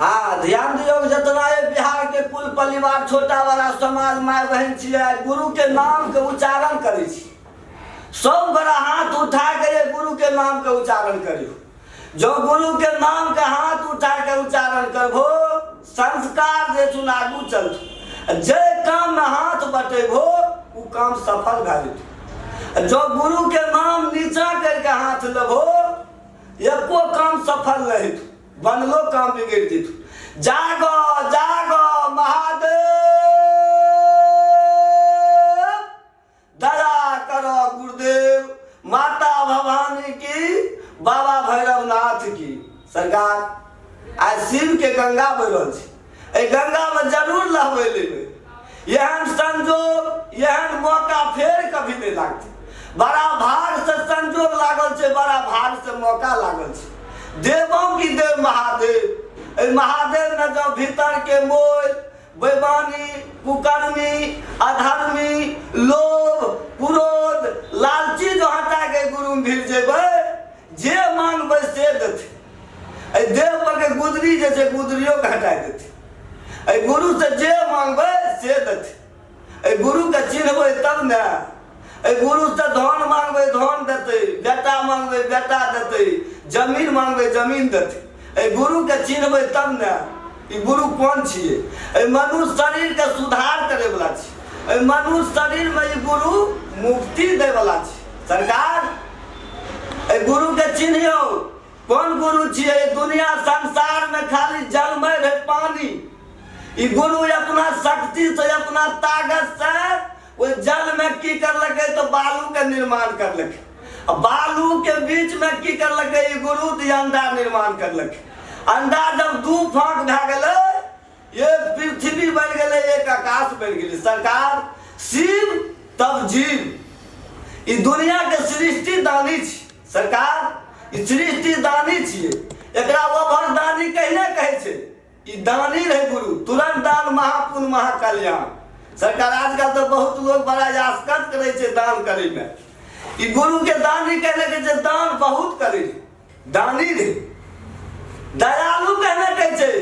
हाँ, ध्यान दियौ, जितना ये बिहार के कुल परिवार, छोटा बड़ा समाज, माय बहन छियै, आइ गुरु के नाम के उच्चारण करै छी। सब बड़ा हाथ उठा के ये गुरु के नाम के उच्चारण करियौ। जो गुरु के नाम के हाथ उठा के उच्चारण करबो, संस्कार जे छुन आगू चलतौ। जे काम में हाथ बटेबो, उ काम सफल भए जेतौ। जो गुरु के नाम नीचा करके हाथ लेबो, एको काम सफल नहीं हेतौ, बनलो काम बिगड़ि जेतौ। जागो जागो महादेव, दया करो गुरुदेव, माता भवानी की, बाबा भैरवनाथ की। सरकार, आइ शिव के गंगा बहि रहल छै, एहि गंगा में जरूर लहबै लेबै। एहन संजोग, एहन मौका फेर कभी नहि लागतै। बड़ा भाग से संजोग लागल छै, बड़ा भाग से मौका लागल छै। देवों की देव महादेव। एहि महादेव ने जब भीतर के मोल, बेईमानी, कुकर्मी, अधर्मी, लोभ, क्रोध, लालची जो हटा के गुरु भिड़ जेबै, जे मांगबै से देतै। एहि देह पर के गुदरी जे छै, गुदरियो के हटा देतै। एहि गुरु से जे मांगबै से देतै। एहि गुरु के चिन्हबै तब ने। एहि गुरु से धन मांगबै, धन देतै। बेटा मांगबै, बेटा देतै। जमीन मांगबै, जमीन देतै। एहि गुरु के चिन्हबै तब ने, ई गुरु कोन छियै। एहि मनुष्य शरीर के सुधार करे वाला छी। एहि मनुष्य शरीर में ई गुरु मुक्ति दै वाला छी। सरकार, एहि गुरु के चिन्हियौ, कोन गुरु छियै। दुनिया संसार में खाली जन्मै रहे पानी। ई गुरु अपना शक्ति से, अपना ताकत से ओहि जल में की करलकै, तो बालू के निर्माण करलकै। आ बालू के बीच में की करलकै ई गुरु? तऽ अंडा निर्माण करलकै। अंडा जब दू फाँक भए गेलै, एक पृथ्वी बनि गेलै, एक आकाश बनि गेलै। सरकार, शिव तब जीव। ई दुनिया के सृष्टि दानी छी। सरकार, ई सृष्टि दानी छियै। एकरा ओभर दानी कहने कहै छै। ई दानी रहे गुरु। तुरंत दान महापुण्य महाकल्याण। सरकार, आजकल तऽ बहुत लोग बड़ा आस्कत करै छै दान करे में। ई गुरु के दानी कहने के छै, दान बहुत करे, दानी रहे। दयालु कहने कहै छै।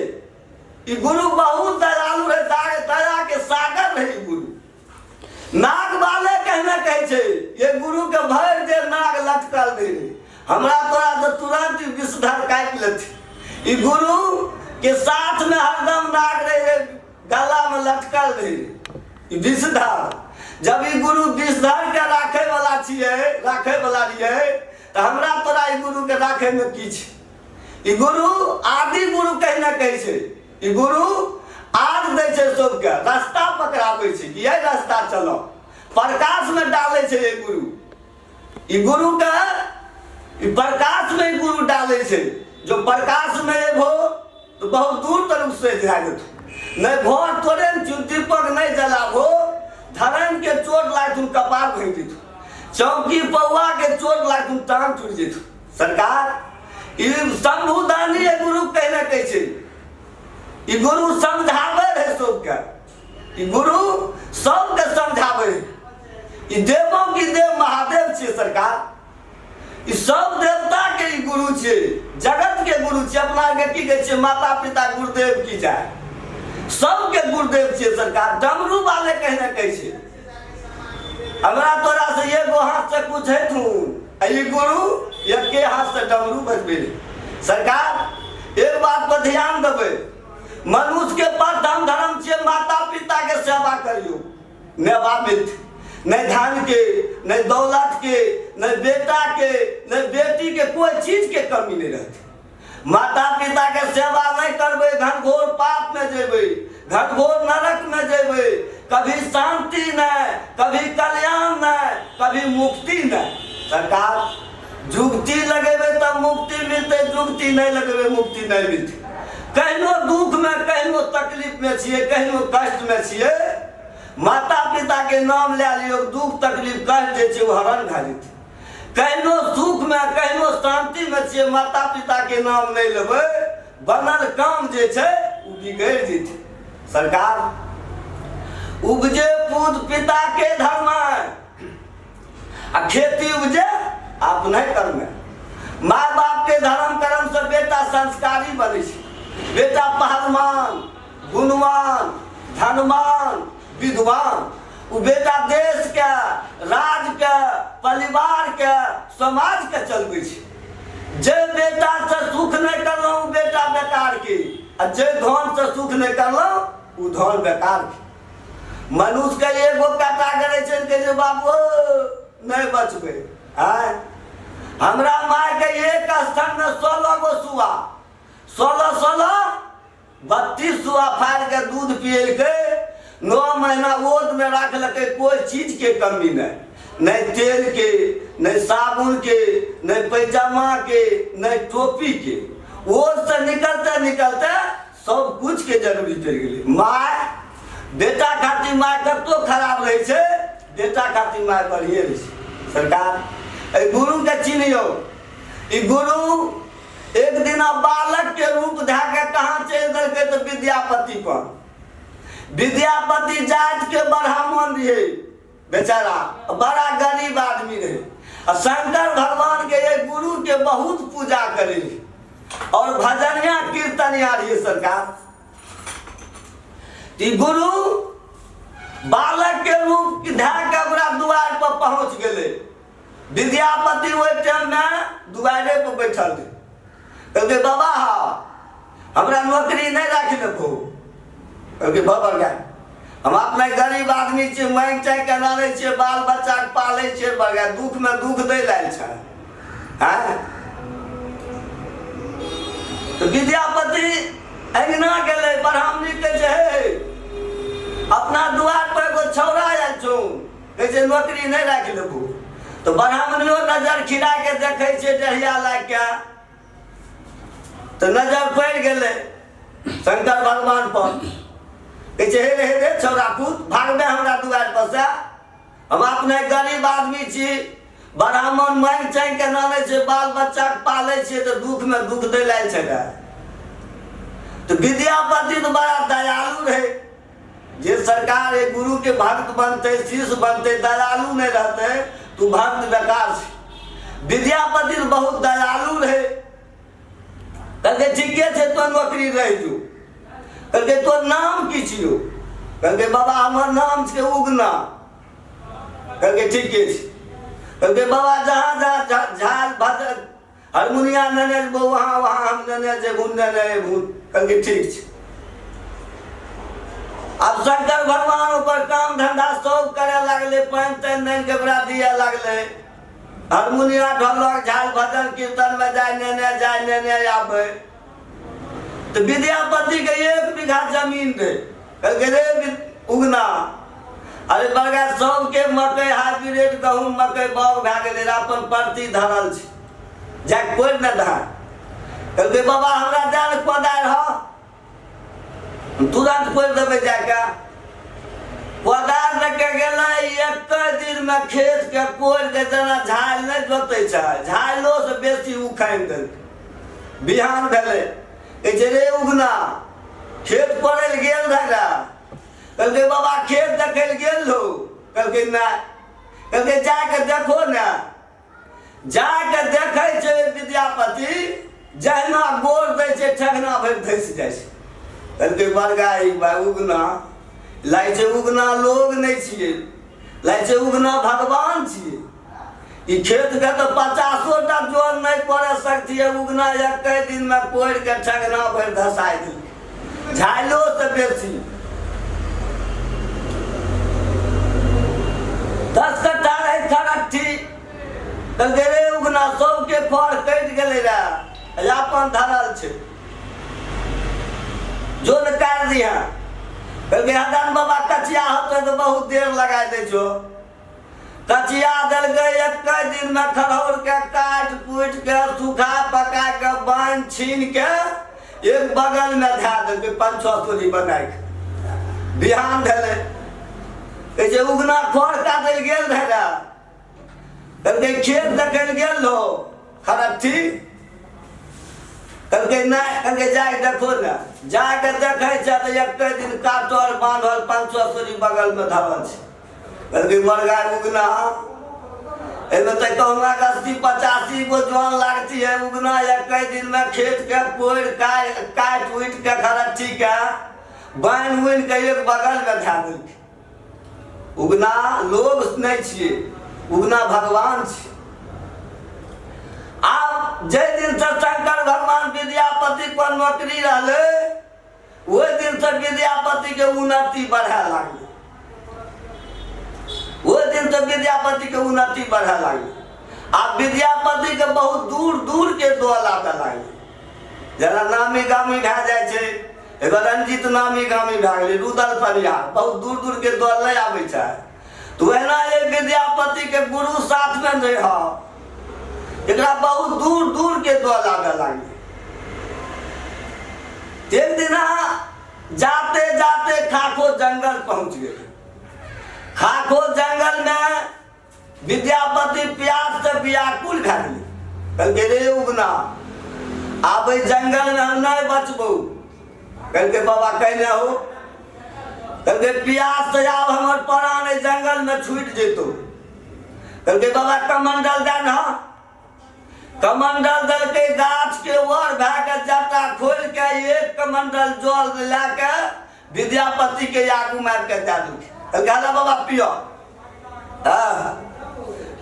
ई गुरु बहुत दयालु रहे, दया के सागर रहे ई गुरु। नाग वाले कहने कहै छै। ये गुरु के भरि जे नाग लटकल रहे, हमरा तोरा तऽ तुरंत विषधर काटि लेते। ई गुरु के साथ में हरदम नाग रहे रहे, गला में लटकल रहे ई विषधर। जब ई गुरु विषधर के राखे वाला छियै, राखे वाला रहियै, तऽ हमरा तोरा ई गुरु के राखे में की छै? ई गुरु आदि गुरु कहने कहै छै। ई गुरु आग दै छै, सबके रास्ता पकड़ाबै छै कि यही रास्ता चलो, प्रकाश में डालै छै ई गुरु। ई गुरु के ई प्रकाश में ई गुरु डालै छै। जो प्रकाश में एबो तो बहुत दूर तक से जा जेतौ। नहीं घर तोड़े ने, दीपक नहीं जलाबो, धरन के चोट लागथुन, कपार भरि जेतौ। चौकी पौआ के चोट लागथुन, टांग टूटि जेतौ। सरकार, ई शंभुदानी गुरु कहने कहै छै। ई गुरु समझाबै रहै सबके। ई गुरु सबके समझाबै। ई देवों की देव महादेव छियै। सरकार, ई सब देवता के ई गुरु छियै, जगत के गुरु छियै। अपना के की कहै छियै? माता पिता गुरुदेव की जाय। सबके गुरुदेव छियै। सरकार, डमरू वाले कहने कहै छै। हमरा तोरा से एगो हाथ से कुछ हेथुन, आ ई गुरु एके हाथ से डमरू बजबै। सरकार, एक बात पर ध्यान देबै। मनुष्य के प्रथम धर्म छियै माता पिता के सेवा करियौ, मेवा मिलतै। नहि धन के, नहि दौलत के, नहि बेटा के, नहि बेटी के, कोई चीज के कमी नहि रहतै। माता पिता के सेवा नहि करबै, घनघोर पाप में जेबै, घनघोर नरक में जेबै। कभी शांति नहि, कभी कल्याण नहि, कभी मुक्ति नहि। सरकार, जुगती लगेबै तब मुक्ति मिलतै, जुगती नहि लगेबै, मुक्ति नहि मिलतै। कहिनो दुख में, कहिनो तकलीफ में छियै, कहिनो कष्ट में छियै, माता पिता के नाम लए लियौ, दुख तकलीफ कष्ट जे छै ओ हरण भए जेतै। कहिनो सुख में, कहिनो शांति में छियै, माता पिता के नाम नहि लेबै, बनल काम जे छै ओ बिगड़ि जेतै। सरकार, उपजे पूत पिता के धर्म आ खेती उपजे अपने कर्म। माय बाप के धर्म कर्म से बेटा संस्कारी बनै छै। बेटा पहलवान, गुणवान, धनवान, विद्वान। ओ बेटा देश के, राज के, परिवार के, समाज के चलबै छै। जे बेटा से सुख नहि करलहुँ ओ बेटा बेकार के, आ जे धन से सुख नहि करलहुँ ओ धन बेकार के। मनुष्य के एगो काटा करै छै, कहै छै बाबू नहि बचबै। आँय, हमरा माय के एक स्थान में 16 गो सुआ, 16 16 32 सुआ फाड़ि के दूध पियलकै। 9 महीना ओत में राखलकै, कोई चीज के कमी नहीं, नहीं तेल के, नहीं साबुन के, नहीं पैजामा के, नहीं टोपी के। ओत से निकलते निकलते सब कुछ के जरूरी पड़ि गेलै। माय बेटा खातिर माय कतबो खराब रहै छै, बेटा खातिर माय बढ़िए रहै छै। सरकार एहि गुरुके चिन्हियौ। ई गुरु एक दिना बालक के रूप धए के कहाँ चलि देलकै तऽ विद्यापति पर। विद्यापति जाति के ब्राह्मण रहे बेचारा, बड़ा गरीब आदमी रहे, आ शंकर भगवान के एक गुरु के बहुत पूजा करे रहे और भजनिया कीर्तनिया रहे। सरकार ई गुरु बालक के रूप धए के ओकरा दुआर पर पहुंच गेलै। विद्यापति ओहि टाइम में दुआरे पर बैठल रहे। कहलकै बाबा हा, हमरा नौकरी नहि राखि लेबहो। कहलकै बाबा गाय, हम अपने गरीब आदमी छियै, माँगि चाहि के आनै छियै, बाल बच्चाके पालै छियै, बगैर दुःखमे दुःख दै लायल छै। आँय, तऽ विद्यापति अङ्गना गेलै। ब्राह्मणी कहै छै हे, अपना दुआर पर एगो छौड़ा आयल छौ, कहै छै नौकरी नहि राखि लेबू। तऽ ब्राह्मणियो नजर खिरा के देखै छै डढ़िया लागि के, तऽ नजर पड़ि गेलै शंकर भगवान पर। कहै छै हे रे हे रे छौड़ा पूत, भागबे हमरा दुआर पर से? हम अपने गरीब आदमी छी, ब्राह्मण माँगि चाँगि के आनै छै, बाल बच्चाके पालै छियै, तऽ दुःखमे दुःख दै लायल छै। तऽ विद्यापति तऽ बड़ा दयालु रहै। जे सरकार एक गुरु के भक्त बनते, शिष्य बनते, दयालु नहीं रहते तो भक्त बेकार छै। विद्यापति तऽ बहुत दयालु रहे। कहलकै ठीके छै, तो नौकरी रहि जो। कहलकै तोर नाम की छियौ? कहलकै बाबा हमर नाम छै उगना। कहलकै ठीके छै। कहलकै बाबा जहाँ जहाँ झाल भजन हारमोनिया नेने जेबो, वहाँ वहाँ हम नेने जेबू, नेने एबू। कहलकै ठीक छै। आब शंकर भगवान ओकर काम धंधा सब करे लागलै, पानि तानि आनि के ओकरा दिए लागलै, हारमोनिया ढोलक झाल भजन कीर्तन में जाय, नेने जाय, नेने आबै। तऽ विद्यापति के 1 बीघा जमीन रहे। कहलकै रे उगना, अरे बड़का सबके मकई हाइब्रिड गहूम मकई बाग भए गेलै, अपन परती धरल छै, जाके कोइ ने धान। कहलकै बाबा हमरा दए ने कोदारि, ह तुरंत कोड़ि देबै जाके। कोदारि लऽ के गेलै, एक दिनमे खेतके कोड़ि के जेना झालि नहि जोतै छै, झालिओ से बेसी उखानि देलकै। बिहान भेलै, कहै छै रे उगना, खेत कोड़ै लए गेल रहै रे? कहलकै बाबा खेत देखै लए गेल रहौ? कहलकै नहि। कहलकै जाके देखो ने। जाके देखै छै विद्यापति, जहिना गोर दै छै ठेघना भरि धसि जाइ छै। कहलकै बड़का ई भाइ उगना लागै छै, उगना लोग नहि छियै, लागै छै उगना भगवान छियै। ई खेतके तऽ 50टा जोर नहि पड़े सकतियै, उगना एके दिनमे कोड़ि के ठेघना भरि धसाइ देलकै, झाइलो से बेसी। 10 कट्ठा रहै खरट्ठी। कहलकै रे उगना, सबके फर कटि गेलै रे, अपन धरल छै, जोन काटि दिहे। कहलकै हदन बाबा कचिया होतै तऽ बहुत देर लगाइ दै छौ। कचिया देलकै, एक दिनमे खरौर के काटि कुटि के सुखा पका के बान्हि छीन के एक बगल में धए देलकै, 5-6 तोरी बनाय के। बिहान भेलै, कहै छै उगना खर काटै लए गेल रहै रे? कहलकै खेत देखै लए गेल रहो खरट्ठी? कहलकै नहि। कहलकै जाके देखो ने। जाके देखै छै तऽ एके दिन काटल बान्हल 5-6 तोरी बगलमे धरल छै। कहलकै मरगा उगना, एहिमे तऽ कहुना कऽ 80-85 गो जन लागती है। उगना एक दिन में खेत के कोड़ि काटि उटि के खरट्ठी के बान्हि उन्हि के एक बगल में धए देलकै। उगना लोग नहि छियै, उगना भगवान छियै। आब जाहि दिनसँ शंकर भगवान विद्यापति पर नौकरी रहलै, ओहि दिनसँ विद्यापतिके उन्नति बढ़ए लागलै। ओहि दिनसँ विद्यापतिके उन्नति बढ़ए लागलै। आब विद्यापतिके बहुत दूर दूरके दल आबऽ लागलै। जेना नामी गामी भए जाइ छै, एगो रंजीत नामी गामी भए गेलै, रुदल परिहार, बहुत दूर दूरके दल नहि आबै छै। तऽ ओहिना एक विद्यापतिके गुरु साथमे नहि हऽ, एकरा बहुत दूर दूरके दल आबऽ लागलै। एक दिना जाते जाते खाखो जंगल पहुंच गए। खाखो जंगल में विद्यापति प्यास से व्याकुल भए गेलै। कहलकै, रे उगना, आब एहि जंगल में हम नहीं बचबो। कहलकै, बाबा कहने हो? कहलकै, प्यास से आब हमर प्राण एहि जंगल में छूटि जेतो। कहलकै, बाबा कमंडल दे ना। कमंडल देलकै। गाछ के वर भए के जटा खोलि के एक कमंडल जल लए के विद्यापति के आगू मे आबि के दए देलकै। कहलकै, हला बाबा पियो। हाँ,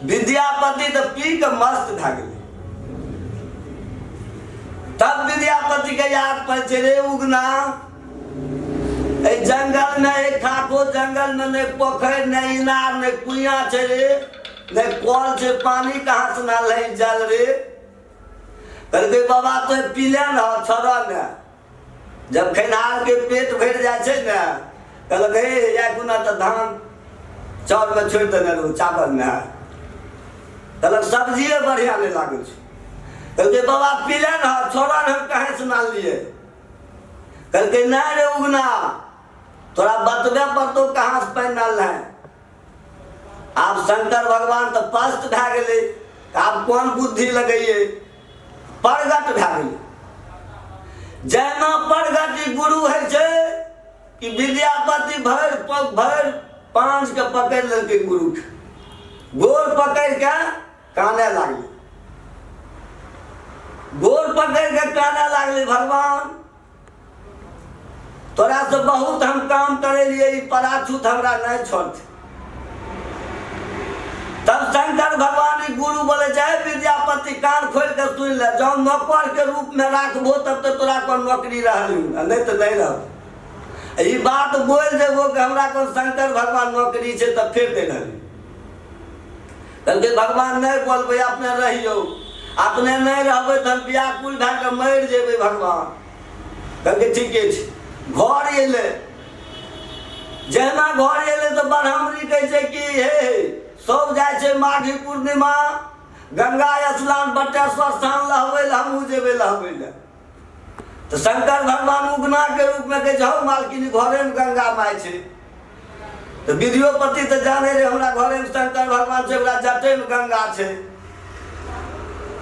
विद्यापति तऽ पी के मस्त भए गेलै। तब विद्यापति के याद पड़ै छै, रे उगना, एहि जंगल मे, एहि खाको जंगल मे नहि पोखरि, नहि इनार, नहि कुइयाँ छै रे, नहि कल छै, पानी कहाँ से नाल है जल रे? कहलकै, बाबा तो पीले न छोड़ ने। जब खेनहार के पेट भरि जाइ छै ने, कहलक, हे या गुना तऽ धान चाउरमे छोड़ि देने रहू चावलमे। कहलक, सब्जिए बढ़िआँ नहि लागै छै। कहलकै, बाबा पीले न छोड़ ने, हम कहाँ से नानलियै? कहलकै, नहि रे उगना, तोरा बतबे पड़तौ कहाँ से पानि नानल है। आब शंकर भगवान तऽ पस्त भए गेलै, आब कोन बुद्धि लगैयै? प्रगट भए गेलै। जहिना प्रगट ई गुरु होइ छै कि विद्यापति भरि भरि पाँच के पकड़ि लेलकै, गुरुके गोर पकड़ि के काने लागलै, गोर पकड़ि के काने लागलै, भगवान, तोरा से बहुत हम काम करेलिए, ई पराछूत हमरा नहीं छोड़ते। तब शंकर भगवान ई गुरु बोले छै, विद्यापति, कान खोल के सुन ले, जब नौकर के रूप में राखबो तब तो तोरा कोन नौकरी रहल, नहीं तो नहीं रह। ई बात बोल देबो कि हमरा कोन शंकर भगवान नौकरी छै, तब फिर दे रहली। कहलकै, भगवान, नहि बोलबै, अपने रहियौ, अपने नहि रहबै तऽ हम व्याकुल भए कऽ मरि जेबै भगवान। कहलकै, ठीके छै। घर एलै। जहिना घर एलै तऽ ब्राह्मणी कहै छै कि हे हे, सब जाइ छै माघी पूर्णिमा गंगा स्नान, बटेश्वर स्थान लहबै लए, हमहूँ जेबै लहबै लए। तऽ शंकर भगवान उगनाके रूपमे कहै छै, हौ मालकिनी, घरेमे गंगा माय छै। तऽ विद्योपति तऽ जाने रे, हमरा घरेमे शंकर भगवान छै, ओकरा जटेमे गंगा छै।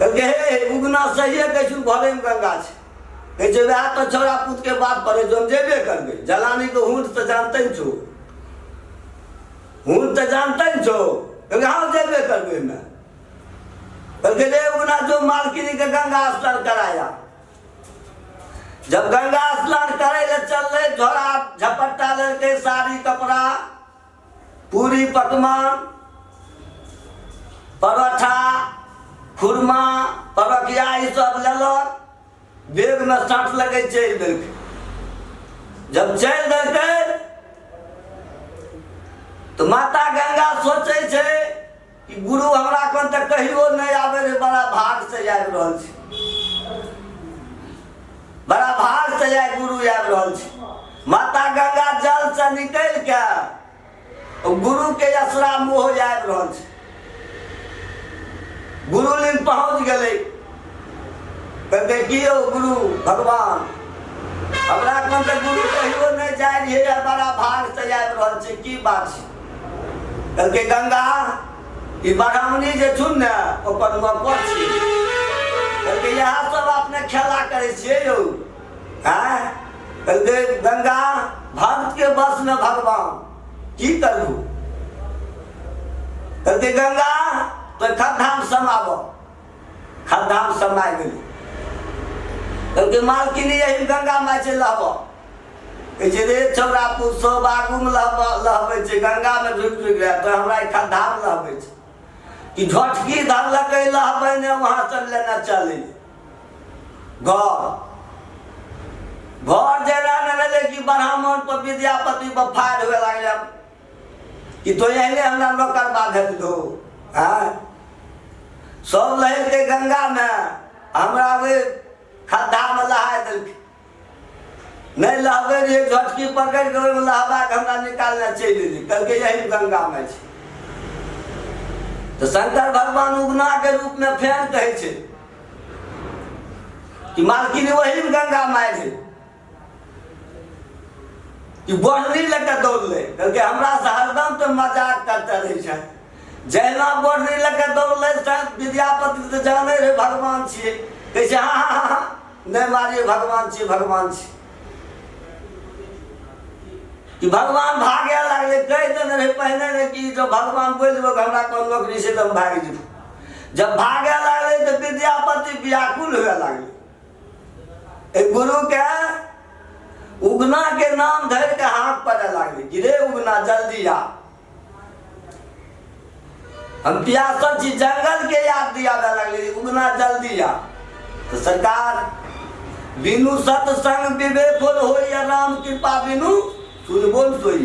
कहलकै, हे उगना, सहिए कहै छै, घरेमे गंगा छै। कहै छै, वएह तऽ छौड़ा पूतके बात पड़ै छै, हम जेबे करबै। जलानीके हुंट तऽ जानते ने छौ, हुंट तऽ जानते ने छौ। कहलकै, हँ, जेबे करबै। मे कहलकै, रे उगना, जो मालकिनी के गंगा स्नान कराया। जब गंगा स्नान करे ले चलले, झोरा झपट्टा लेलकै, साड़ी कपड़ा, पूरी पकवान, परोठा, खुरमा, परकिया, ई सब लेलक, बैगमे साँठ लगै, चलि देलकै। जब चलि देलकै तऽ माता गंगा सोचै छै कि गुरु हमरा कोन तऽ कहियो नहि आबै रे, बड़ा भाग से आबि रहल छै, बड़ा भाग से आइ गुरु आबि रहल छै। माता गंगा जल से निकलि के गुरु के असरा मोह आबि रहल छै। गुरु लग पहुँच गेलै। कहलकै, की यौ गुरु भगवान, हमरा कोन तऽ गुरु कहियो नहि जाइ रहियै, बड़ा भाग से आबि रहल छै, की बात छै? कहलकै, गंगा, ई ब्राह्मणी जे छुन ने, ओकर नौकर छी। कहलकै, इएह सब अपने खेला करै छियै यौ? आँय? कहलकै, गंगा, भक्त के बस में भगवान, की करबू? कहलकै, गंगा तो खद्धामे समाबऽ। खद्धामे समाय गेलै। कहलकै मालकिनी यही गंगा माय छै लहबऽ। कहै छै रे छौड़ा पुत, सब आगूमे लहबऽ लहबै छै, गंगामे ढुकि ढुकि रहा, तो हमरा ई खद्धामे लहबै छै। कि झटकी धरलकै लहबै ने, वहाँ सब लेने चलै घर। घर जेना ने भेलै कि ब्राह्मण पर विद्यापति पर फायर हुए लागलै कि तो एहने हमरा नौकर बाधल दो। आँय, सब लहेलकै गंगामे, हमरा ओहि खद्धामे लहाय देलकै। नहि लहबै रहियै, झटकी पकड़ि कऽ ओहिमे लहबा कऽ हमरा निकालने चलि एलै। कहलकै यही गंगामे छै। तऽ शंकर भगवान उगनाके रूपमे फेर कहै छै कि मालकिनी ओही गंगा माय रहै कि बढ़नी लऽ कऽ दौड़लै। कहलकै हमरा से हरदम तऽ मजाक करते रहै छै। जहिना बढ़नी लऽ कऽ दौड़लै से विद्यापति तऽ जानै रहै भगवान छियै। कहै छै हाँ हाँ हाँ, नहि मारियै, भगवान छियै, भगवान छियै। कि भगवान भागे लागलै। कहि देने रहै पहिने ने कि जब भगवान बोलि देबो हमरा कोन नौकरी छै तऽ हम भागि जेबो। जब भागे लागलै तऽ विद्यापति व्याकुल हुए लागलै। एहि गुरुके उगना के नाम धरि के हाथ पड़े लागलै कि रे उगना जल्दी आ, हम प्यासल छी। जंगल के याद दियाबे लगलै, उगना जल्दी आ। तऽ सरकार बिनु सत्संग विवेक होई या राम कृपा बिनु सुनबो न सोई।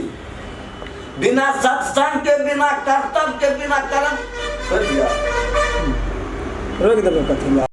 बिना सत्संग के, बिना कर्तव्य के, बिना कर्म छोड़ दिया। रोकि देबै कथी लए?